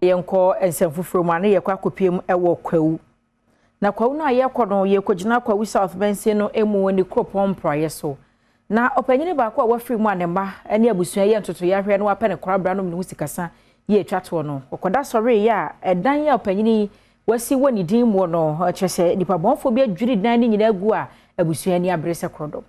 Yɛnkɔ nsɛm foforɔ mu a, ne yɛkɔ akɔpie mu wɔ Kwawu. Na Kwawu no a yɛkɔ no, yɛkɔgyina Kwawu South bɛnsin no mu ne kuropɔn mpraeɛ so. Na ɔpanyini baako a wafiri mu a ne mma ne abusua yɛ ntotoeɛ ahwɛ na wapɛ ne korabra nom ne ho sikasa yɛ atwa toɔ no, ɔkɔda sɔreeɛ a, ɛdan a ɔpanyini wasi wɔ ne din mu no, kyerɛ sɛ nipa bɔnfoɔ bi adwiri dan no nyinaa gu a abusua ani abere sɛ korodɔ.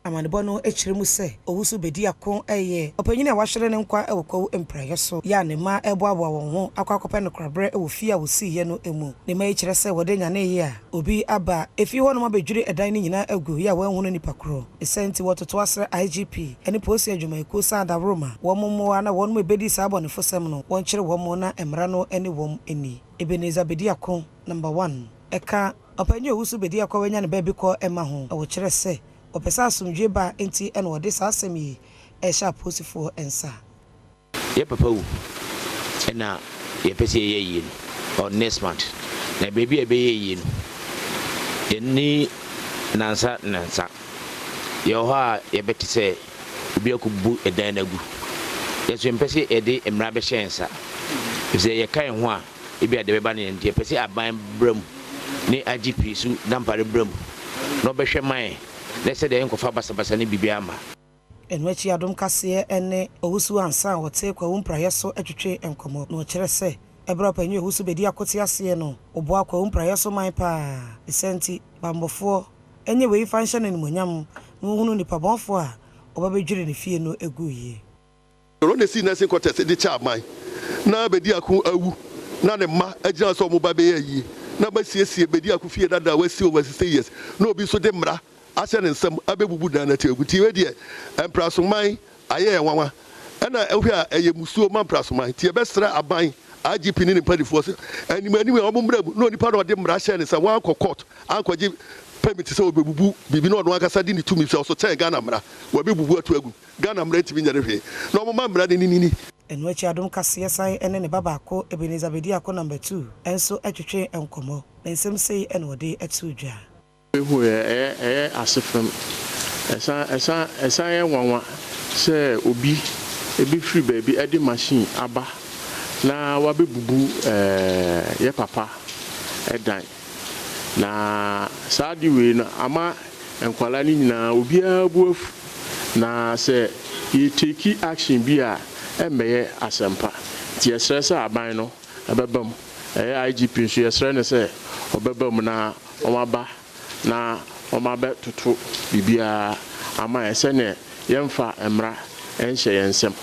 Amanebɔ no kyerɛ mu sɛ Owusu Bediako yɛ ɔpanyin a wahwere ne nkwa wɔ Kwawu mpraeɛ so yɛ a ne mma reboaboa wɔn ho akɔ akɔpɛ no koraberɛ wɔ fie a wɔsiiɛ no mu. Ne mma yi kyerɛ sɛ wɔde nyaneeɛ a obi aba efie hɔnom abɛdwiri ɛdan no nyinaa agu yɛ a wɔanhunu nipa korɔ. Ne saa nti wɔtoto asrɛ IGP ne polisi adwumayɛkuo sɛ adaworoma wɔn mmoa na wɔnom ɛbɛdi saa abɔnefosɛm no wɔnkyere wɔn na mmara no ne wɔn nni. Ebenezer Bediako, Number One, ɛka ɔpanyin Owusu Bediako a wanya ne baabi kɔ mma ho na wɔkyerɛ sɛ wɔpɛ sɛ asomdwoe ba nti na wɔde saa asɛm yi rehyɛ apolisifoɔ nsa. Yɛ papa wu na yɛpɛ sɛ yɛyɛ ayie no on next month na baabi a yɛbɛyɛ ayie no yɛnni nansa nansa yɛwɔ hɔ a yɛbɛte sɛ obi akɔbu ɛdan no agu. Yɛn nso yɛmpɛ sɛ yɛde mmara bɛhyɛ yɛn nsa efisɛ yɛka yɛn ho a ebia deɛ ɛbɛba no yɛn nti yɛpɛ sɛ aban bra mu ne IGP nso Dampare bra mu na ɔbɛhwɛ ma yɛn na sɛdeɛ yɛnkɔfa basabasa ne biribiara mma. Ɛno akyi Adom Kaseɛ ne Owusu Ansah a ɔte Kwawu Mpraeɛ so twetwee nkɔmmɔ na ɔkyerɛ sɛ ɛberɛ a Ɔpanyin Owusu bɛdi akote aseɛ no ɔboaa Kwawu Mpraeɛ so man paa. Ne saa nti bammɔfoɔ nyɛ wei mfa nhyɛ no animuonyam na wɔnhunu nnipa bɔnfoɔ a wɔba bɛdwiri ne fie no guiɛ. Ɔno na esii nursing quarters de kyɛɛ aman, na Bediako awu na ne mma agyina sɛ wɔn ba bɛyɛ ayie, na wɔasiesie Bediako fie dada a wɔasi over 60 years, na obi nso de mmara ahyɛ ne nsam abɛbubu dan no ati agu. Nti wei deɛ Mprasoman ayɛ yɛn nwanwa, ɛna wohwɛ a ɛyɛ mmusuo ma Mprasoman. Nti yɛbɛsrɛ aban, IGP ne ne mpanimfoɔ sɛ anim anim yi wɔn mmra mu na onipa no a ɔde mmara hyɛɛ ne nsa wankɔ court ankɔgye permit sɛ ɔbɛbubu biribi na ɔno ankasa de ne tumi sɛ ɔso kyɛn Ghana mmara, wɔabɛbubu ato agu. Ghana mmara ntumi nyɛ no hwee na wɔma mmara no nini. Ɛno akyi Adom Kaseɛ san ne ne ba baako Ebenezer Bediako Number 2 nso twetwee nkɔmmɔ, na nsɛm sei na ɔde too dwa. Mehu yɛ ɛyɛ ɛyɛ asefem. Ɛsan ɛsan ɛsan yɛ nwanwa sɛ obi bɛfiri baabi de machine aba na wabɛbubu ɛɛ yɛ papa dan. Na saa ade wei no ama nkwadaa no nyinaa obiara bo afu. Na sɛ yɛ take action bi a ɛmmɛyɛ asɛmpa. Nti yɛsrɛ sɛ aban no ɛbɛba mu. Ɛyɛ IGP nso yɛsrɛ no sɛ ɔbɛba mu na wɔaba na wɔabɛtoto biribiara ama yɛn sɛdeɛ yɛmfa mmara nhyɛ yɛn nsam.